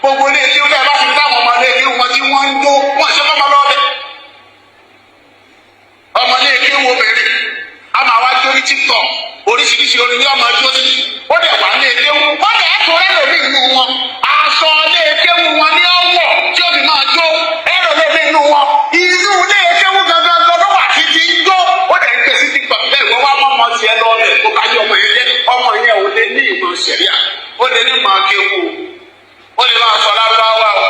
Gbogbo ilé kí ó dẹ́ bá fi táwọn ọmọ ilé kí wọn tí wọ́n ń jó, wọ́n ṣe fọ́mọ lọ́ọ̀bẹ. Ọmọ ilé kí wo obìnrin a máa wá jó ní TikTok, oríṣiríṣi orin ní ọmọ jó sí. Ó dẹ̀ wà ní kéwú, ó dẹ̀ tún rẹ́ lórí inú wọn. Aṣọ ilé kéwú wọn ní ọwọ́ tí ó fi máa jó. Ẹ̀rọ lórí inú wọn, inú ilé kéwú gangan gan ló wà títí ń jó. Ó dẹ̀ ń gbé sí TikTok bẹ́ẹ̀. Wọ́n wá mọ́ ọmọ tiẹ̀ lọ rẹ̀ kó bá yọ ọmọ yẹn jẹ́. Ọmọ yẹn ò lè ní ìmọ̀ ṣẹ̀ríà, ó lè ní ìmọ̀ kéwú, ó lè máa sọ lárúbáwá o.